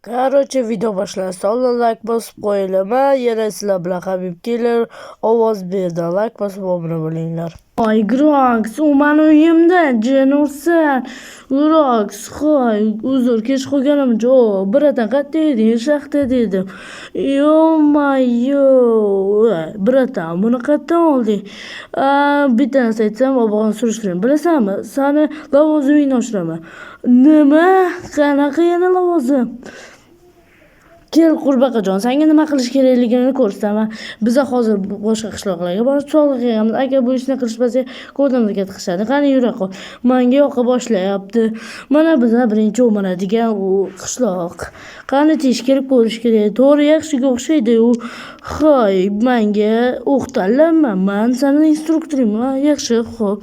Короче, video boshlansa oldin like bosib qo'yinglar. Man yana sizlar bilan Habib Killer ovoz berdi. Like bosib obuna bo'linglar. Ay Grox, u mani uyimda, jin ursin. Grox, hoy, uzr, kech qolganim uchun. Братан, qayerda eding? Shaxta dedim. Ё-моё, братан, buni qayerdan olding? Bitta narsa aytsam, obog'ini surishtiring. Bilasanmi, sani lavozimingni oshiraman. Nima? Qanaqa yana lavozim? Kel, qurbaqajon, senga nima qilish kerakligini ko'rsataman. Biza hozir boshqa qishloqlarga borib soliq yig'amiz. Agar bu ishni qilishmasa, ko'zimizga tiqishadi. Qani, yura qol. Manga yoqa boshlayapti. Mana biza birinchi o'maradigan u qishloq. Qani, tekshirib ko'rish kerak. To'g'ri, yaxshiga o'xshaydi u. Hoy, manga o'q tanlama. Man seni instruktoringman. Yaxshi, xo'p.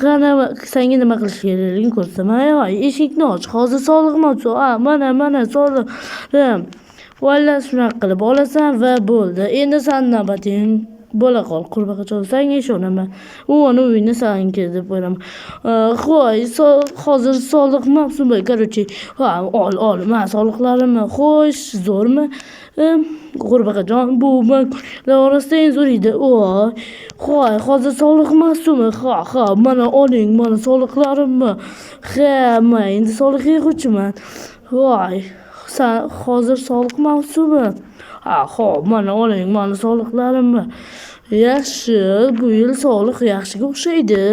Qani, senga nima qilish kerakligini ko'rsataman. Voy, eshikni och. Hozir soliqni och. Ha, mana, mana soliq. Valla shunaqa qilib olasan va bo'ldi. Endi san navbating. Bo'la qol, qurbaqajon, senga ishonaman. U uni uyini saniki deb qo'yaman. Hoy, hozir soliq mavsumi. Короче, ha, ol, ol, mana soliqlarimni. Xo'sh, zo'rmi? Qurbaqajon, bu man orasida eng zo'r edi. Voy, hoy, hozir soliq mavsumi. Ha, ha, mana oling, mana soliqlarimni. Ha, man endi soliq yig'uvchiman. Voy, san hozir soliq mavsumi. Ha, xo'p, mana oling, mana soliqlarimni. Yaxshi, bu yil soliq yaxshiga o'xshaydi.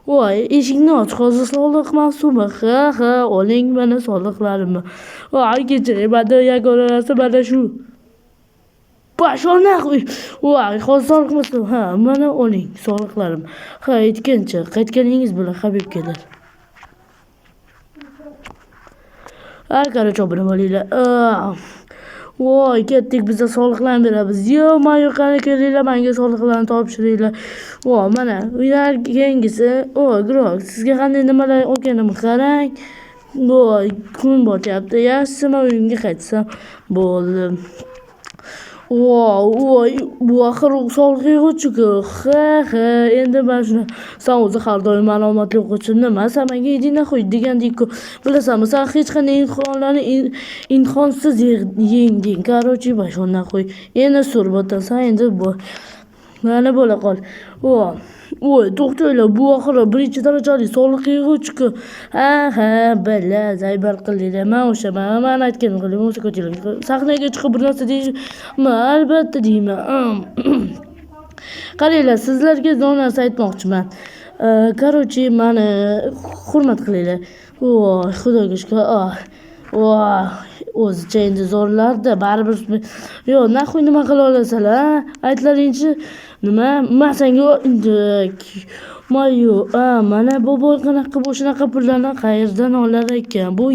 Voy, eshikni och, hozir soliq mavsumi. Ha, ha, oling mana soliqlarimni. Voy, kechiring, menda yagona narsa mana shu. Пошёл нахуй. Voy, hozir soliq mavsumi. Ha, mana oling soliqlarim. Ha, aytgancha, qaytganingiz bilan Habib kelar. Ha, короче, obuna bo'linglar. Voy, ketdik, biza soliqlarni beramiz. Ё-моё, qani kelinglar, menga soliqlarni topshiringlar. Voy, mana, uylar keyingisi. O, Grox, sizga qanday nimalar olganimni qarang. Voy, kun botyapti. Yaxshisi, men uyimga qaytsam bo'ldi. Voy, voy, bu axir soliq yig'uvchi-ku. Ha, ha, endi mana shuni san o'zi har doim ma'lumotli o'quvchi. Nima, san menga иди нахуй degandek-ku. Bilasanmi, san hech qanday imtihonlarni imtihonsiz yengding. Короче, пошёл нахуй. Endi sur san endi bu. Mana bo'la qol. Voy, voy, to'xtanglar, bu axir birinchi darajali soliq yig'uvchi-ku. Ha, ha, bala, zaybal qildinglar. Man o'sha, man aytganim qiling, bo'lmasa ko'tinglar. Sahnaga chiqib bir narsa deyishmi? Albatta deyman. Qaranglar, sizlarga zo'r narsa aytmoqchiman. Короче, mani hurmat qilinglar. Voy, Xudoga shukr. Ah, voy, o'zicha endi zo'rlarda, baribir yo'q, нахуй nima qila olasanlar, a? Aytlaringchi, nima? Man senga mayo, a, mana boboy qanaqa qilib o'shanaqa pullarni qayerdan olar ekan? Bu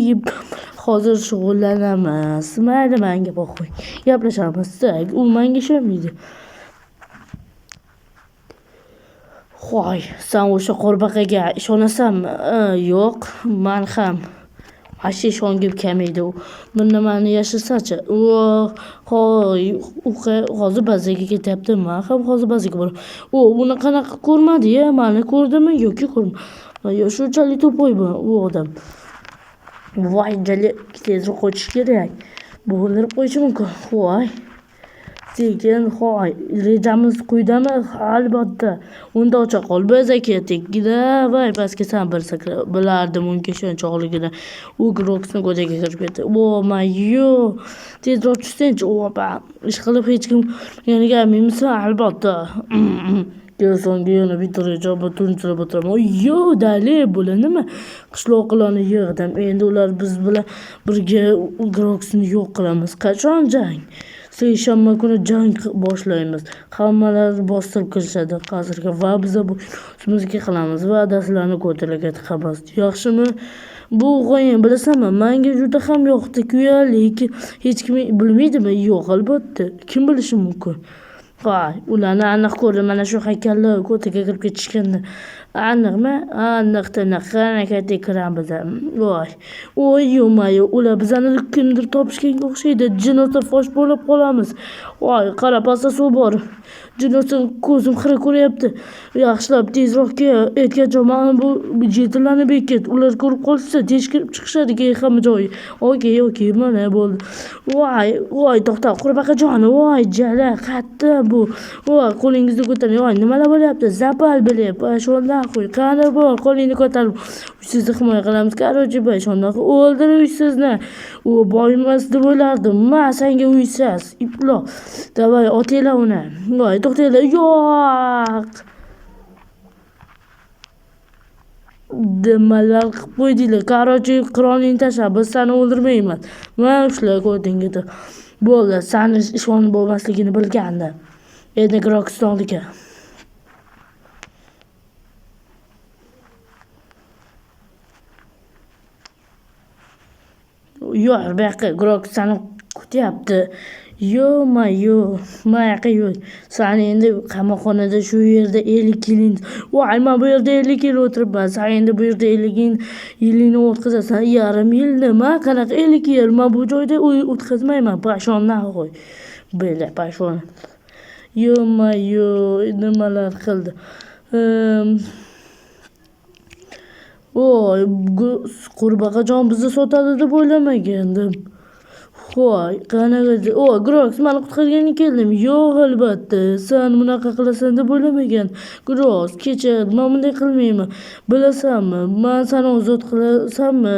hozir shug'ullanamiz. Mayli, menga похуй. Gaplashamiz. Так, u menga ishonmaydi. Voy, san o'sha qurbaqaga ishonasanmi? Yo'q, man ham. Вообще ishongim kelmaydi u. Bir nimani yashirsachi? Hoy, u hozir bazaga ketyapti. Man ham hozir bazaga boraman. U uni qanaqa ko'rmadi-ya? Mani ko'rdimi yoki ko'rmadi? Yo, shunchalik to'poymi u odam? Voy, jali tezroq qochish kerak. Bu o'ldirib qo'yishi mumkin. Voy. Sekin, hoy, rejamiz quyidami? Albatta. Unda ocha qol. Biz ketdik. Voy, pastga san bir sakra. Bilardim unga ishonchoqligini. U Groxni ko'chaga kirib ketdi. O, mayo. Tezroq tushsangchi, opa. Ish qilib hech kim yoniga aminmisan? Albatta. Kelsonga yana bitta reja tuntirib o'tiraman. Yo, dali, bular nima? Qishloqlarni yig'dim. Endi ular biz bilan birga Groxni yo'q qilamiz. Qachon jang? Seshanba kuni jang boshlaymiz. Hammalari bostirib kirishadi qasrga va biza bu o'zimizga qilamiz va adaslarni ko'taraga tiqamiz. Yaxshimi? Bu g'oyani bilasanmi? Menga juda ham yoqdi-ku, lekin hech kim bilmaydimi? Yo'q, albatta. Kim bilishi mumkin? Voy, ularni aniq ko'rdim. Mana shu haykallar ko'taga kirib ketishganda. Aniqmi? Aniq tiniq. Qani katta kiramiz. Voy. Voy, yo'mayo, ular bizani kimdir topishganga o'xshaydi. Jin ursa fosh bo'lib qolamiz. Voy, qara, pastda suv bor. Jin ursin, ko'zim xira ko'ryapti. Yaxshilab tezroq kel. Aytgancha mana bu jetillarni bekit. Ular ko'rib qolishsa tekshirib chiqishadi keyin hamma joyi. Okey, okey, mana bo'ldi. Voy, voy, to'xta, qurbaqajon, voy, jala, qayerda bu? Voy, qo'lingizni ko'taring. Voy, nimalar bo'lyapti? Zapal bilib, shundan qo'y. Qani bor, qo'lingni ko'tarib. Sizni himoya qilamiz. Короче, shundoq o'ldir uysizni. U boy emas deb o'ylardim. Ma senga uysiz. Iplo. Davay, otinglar uni. Voy, to'xtanglar. Yo'q. Nimalar qilib qo'ydinglar? Короче, qurolingni tashlab, biz seni o'ldirmaymiz. Ma ushla ko'tingga. Bo'ldi, seni ishonib bo'lmasligini bilgandim. Endi Grokstonniki. Yo'q, bu yoqqa Grok seni kutyapti. Yo-ma-yo, ma yoqqa yur. San endi qamoqxonada shu yerda 50 yiling. Voy, men bu yerda 50 yil o'tiribman. San endi bu yerda 50 yilingni o'tkazasan. Yarim yil nima? Qanaqa 50 yil? Men bu joyda o'tkazmayman. Pashondan qo'y. Bela, pashon. Yo-ma-yo, nimalar qildi? Voy, qurbaqajon bizni sotadi deb o'ylamagandim. Voy, qanaqa? O, Grox, meni qutqargani keldim. Yo'q, albatta. Sen bunaqa qilasan deb o'ylamagan. Grox, kechir, men bunday qilmayman. Bilasanmi, men seni ozod qilasanmi?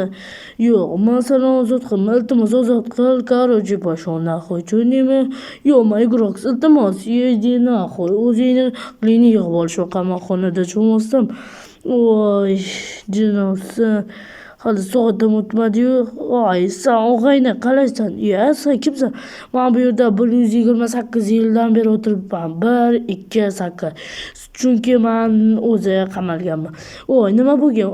Yo'q, men seni ozod qilma. Iltimos, ozod qil. Короче, пошел нахуй, tushundingmi? Yo'q, men Grox, iltimos, иди нахуй. O'zingni aqlingni yig'ib ol shu qamoqxonada, tushunmasam. Voy, jinobsan. Hali soatim o'tmadi-yu. Voy, sen og'ayni qalaysan? Ya, sen kimsan? Men bu yerda 128 yildan beri o'tiribman. 1, 2, 8. Chunki men o'zi qamalganman. Voy, nima bo'lgan?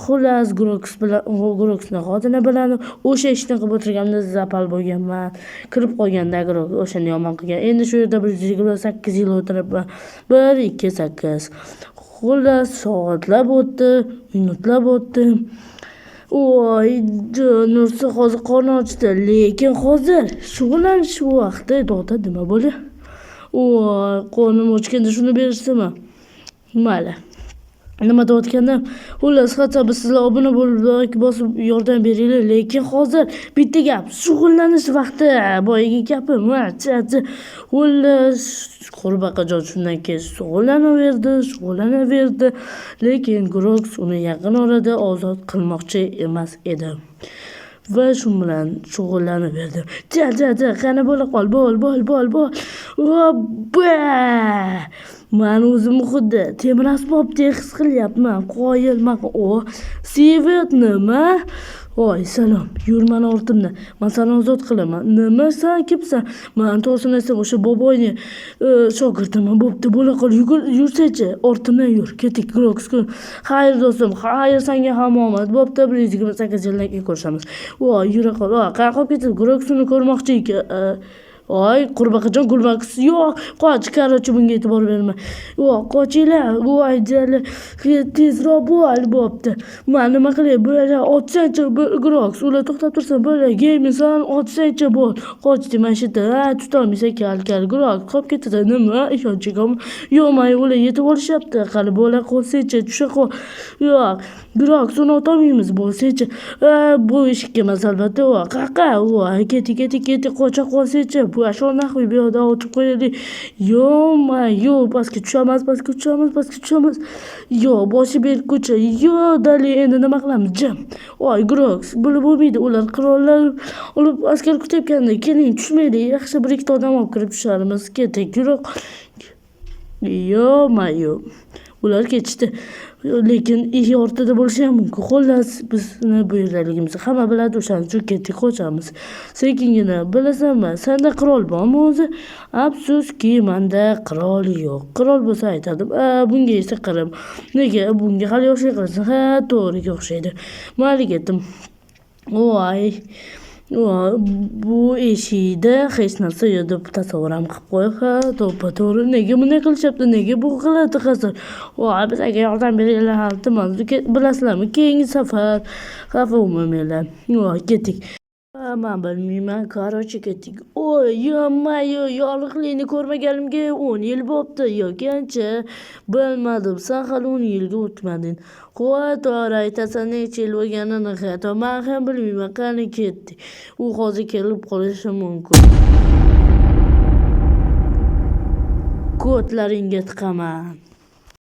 Xullas, Grox bilan, Groxni xotini bilan o'sha ishni qilib o'tirganimda zapal bo'lganman. Kirib qolganda Grox o'shani yomon qilgan. Endi shu yerda 128 yil o'tiribman. 1, 2, 8. Xullas, soatlab o'tdi, minutlar o'tdi. Voy, Nursi hozir qorni ochdi, lekin hozir shug'ullanish vaqti. To'xta, nima bo'ldi? Voy, qornim ochganda shuni berishdimi? Mayli. Nima deyotgandim? Xullas, hatto biz sizlar obuna bo'lib, like bosib yordam beringlar, lekin hozir bitta gap, shug'ullanish vaqti. Boyagi gapim, xullas, qurbaqajon shundan keyin shug'ullanaverdi, shug'ullanaverdi, lekin Grox uni yaqin orada ozod qilmoqchi emas edi. Va shu bilan shug'ullanaverdi. Ja, ja, ja, qani bo'la qol, bo'l, bo'l, bo'l, bo'l. Obba! Men o'zimni xuddi temir asbobdek his qilyapman. Qoyilman. O, Sevet nima? Voy, salom. Yur meni ortimdan. Men seni ozod qilaman. Nima, sen kimsan? Men to'g'risini aytsam, o'sha boboyni shogirdiman. Bo'pti, bo'la qol. Yugur, yursachi, ortimdan yur. Ketdik, Grox. Xayr do'stim, xayr senga ham omad. Bo'pti, 128 yildan keyin ko'rishamiz. Voy, yura qol. Voy, qayerga qolib ketdi? Grox uni ko'rmoqchi ekan. Voy, qurbaqajon, gulmaqis. Yo'q, qoch, короче, bunga e'tibor berma. Yo'q, qochinglar. Voy, jali, tezroq bo'l, bo'pti. Men nima qilay? Bo'la, otsangchi, Grox, ular to'xtab tursin, bo'la, geymisan, otsangchi, bo'l. Qoch deyman shu yerda. Ha, tutolmaysan, kal, kal, Grox, qolib ketadi. Nima? Ishonchigami? Yo'q, men ular yetib olishyapti. Qani, bo'la qolsangchi, tusha qol. Yo'q, Grox, uni otolmaymiz, bo'lsangchi. Ha, bu eshikka emas, albatta. Voy, qaqa, voy, keti, keti, keti, qocha qolsangchi. Bu nahvi bu yoqda otib qo'yaylik. Yo'q, yo'q, pastga tushamiz, pastga tushamiz, pastga tushamiz. Yo'q, boshi berk ko'cha. Yo'q, dali, endi nima qilamiz? Jim. Voy, Grox, bilib bo'lmaydi. Ular qurollar olib askar kutayotganda, keling, tushmaylik. Yaxshi, bir ikkita odam olib kirib tusharmiz. Ketik, yuroq. Yo'q, yo'q. Ular ketishdi. Lekin ish ortida bo'lishi ham mumkin. Xullas, bizni bu yerdaligimizni hamma biladi, o'shaning uchun ketdik, qochamiz. Sekingina, bilasanmi, senda qurol bormi o'zi? Afsuski, menda qurol yo'q. Qurol bo'lsa aytardim. Bunga esa qaram. Nega bunga hali yoshlik qilasan? Ha, to'g'riga o'xshaydi. Mayli, ketdim. Voy. Va bu eshikda hech narsa yo'q deb tasavvur ham qilib qo'y. Ha, to'ppa-to'g'ri. Nega bunday qilishyapti? Nega bu g'alati hozir? Voy, bizga yordam beringlar, iltimos. Bilasizlarmi, keyingi safar xafa bo'lmanglar. Voy, ketdik. Ha, man bilmayman. Короче, ketdik. Oy, ё-моё, yorug'likni ko'rmaganimga 10 yil bo'pti yoki ancha. Bilmadim, san hali 10 yilga o'tmading. Qo'y, to'g'ri aytasan, necha yil bo'lganini hatto man ham bilmayman. Qani, ketdik. U hozir kelib qolishi mumkin. Ko'tlaringga tiqaman.